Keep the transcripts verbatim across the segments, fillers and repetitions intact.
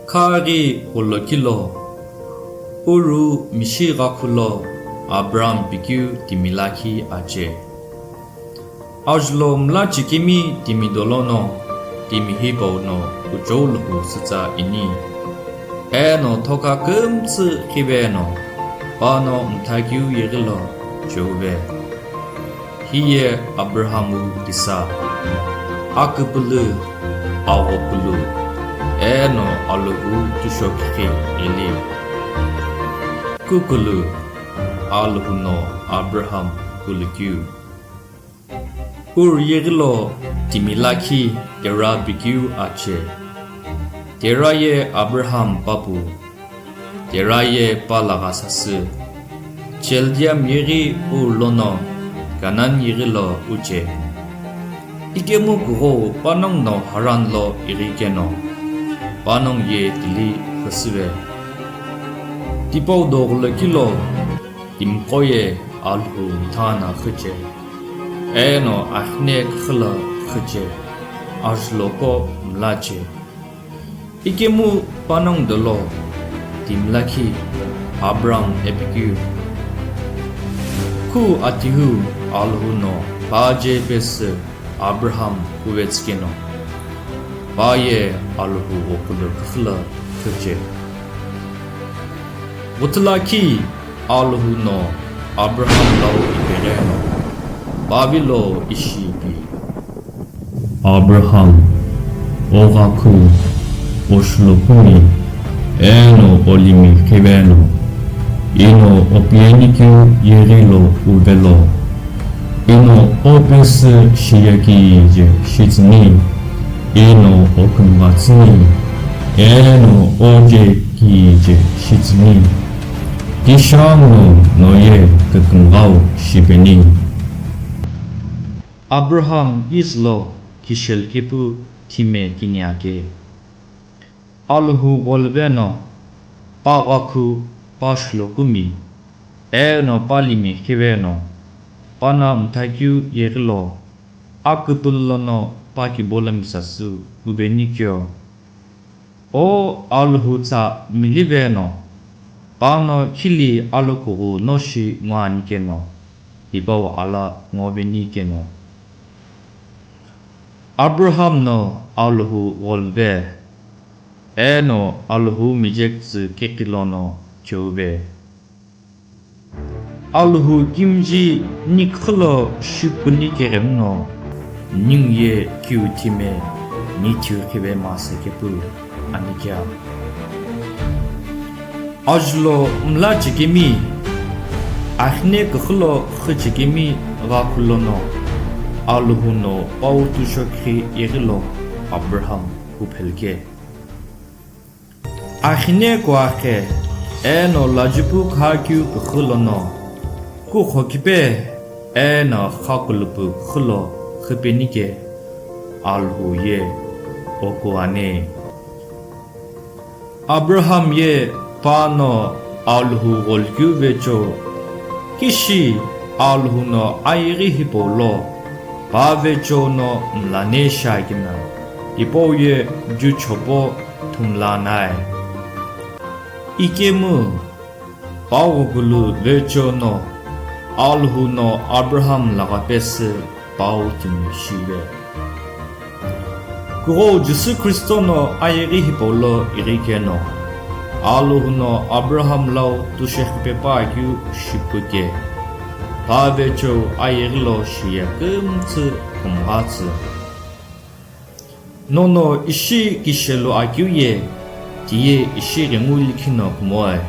Khaghi gholo kilo, Uru mishi ghakhulo Abraham pikeu timi lakhi ache. Ajulo mla chekemi timi dolono timi hipau no kuchou luhu sütsa ini. Eno thoka kümtsü khiveno pano mthakeu yeghilo cheuve. Hiye Abraham-u kisa, aküpülü, aghopülü, eno Alhou tushokhi eli. Kukulu, Alhou no Abraham kulukeu. Ur yeghilo timi lakhi Tera pikeu ache. Tera ye Abraham papu. Tera ye pa lagha sasü. Chaldeam yeghi Ur lono Canaan yeghilo uche. Ikemu kughou panongu no Haran lo ighi keno, panongu ye tili khüsüve. Tipau doghulo kilo, timqo ye Alhou mtha na khüche. Eno axine küxülo khüche, ajulo ko mlache. Ikemu panongu dolo, timi lakhi Abraham epikeu. Khu atihu Alhou no pa je pesü Abraham kuve tsükeno, pa ye Alhou ghokulu küxülo khüche. Ghutulakhi Alhou no Abraham lau ipeghe no, pa vilo ishi ipi. Abraham, o ghakhu, o shulokumi, eno o limi khiveno, ino o piyenikeu yeghilo uvelo, ino o pesü shiye kije shitsüni, ino o kümghatsüni, eno o je kije shitsüni, kisha no noye kükümghau shipeni. Abraham izülo kishel kipu thime kini ake. Alhou gholveno, pa ghakhu, pa shulokumi, eno pa limi khiveno, pana mthakeu yeghilo, aküpülü lono pa kibolomi sasü uveni keo. O Alhou tsa miliveno, pano khili alokughu noshi ngoani keno, tipau ala ngoveni keno. Abraham no Alhou gholve, eno Alhou mijektsü kekilono cheuve. Alhou kimji niküxülo shipuni keghemno, ningu ye kiu thime ni thiu khive masa kepu anikia. Ajulo mla chekemi, axine küxülo xü chekemi ghakhulono, Alhou no pau tushokhi yeghilo Abraham kuphelke. Axine kuakhe, eno lajipu khakeu küxü lono, kukhokipe, eno xakulupu küxülo xüpenike, Alhou ye okuane. Abraham ye pano Alhou gholkeu vecheo, kishi Alhou no ayeghi hipau lo, pa vecheo no mlane shiakina, tipau ye ju chopo thumlanae. Ikemu, pa ghokulu vecheo no, Alhou no Abraham lagha pesü pau timi shive. Kughou Jisü Khristo no ayeghi hipau lo ighi keno, Alhou no Abraham lau tushekhipe pa keu shipuke, pa vecheo ayeghi lo shiye kümtsü kümghatsü. Nono ishi kishelu akeu ye, tiye ishi ghengu likhino kumoe.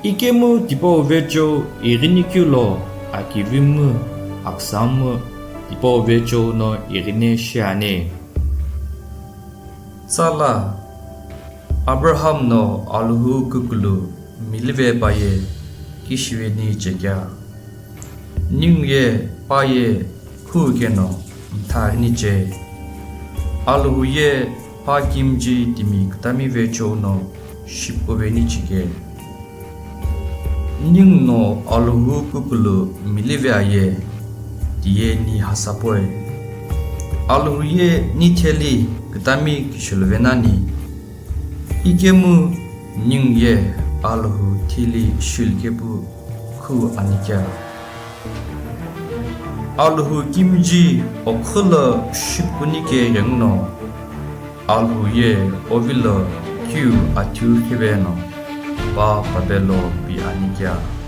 Ikemu tipau vecheo ighini keu lo, akivimu, aksamu, tipau vecheo no ighine shiane. Tsala, Abraham no Alhou kukulu milive pa ye kishiveni chekea. Ningu ye pa ye khu keno mthaghini che. Alhou ye pa kimji timi kütami vecheo no shipuveni chike. Ningu no Alhou kukulu milive aye, tiye ni hasapoe. Alhou ye ni theli kütami kisheluvenani. Ikemu ningu ye Alhou thili shilkepu khu anikea. Alhou kimiji okhülo shipuni ke ghenguno, Alhou ye ovilo kiu athiu khiveno pa pabelo pi anikea.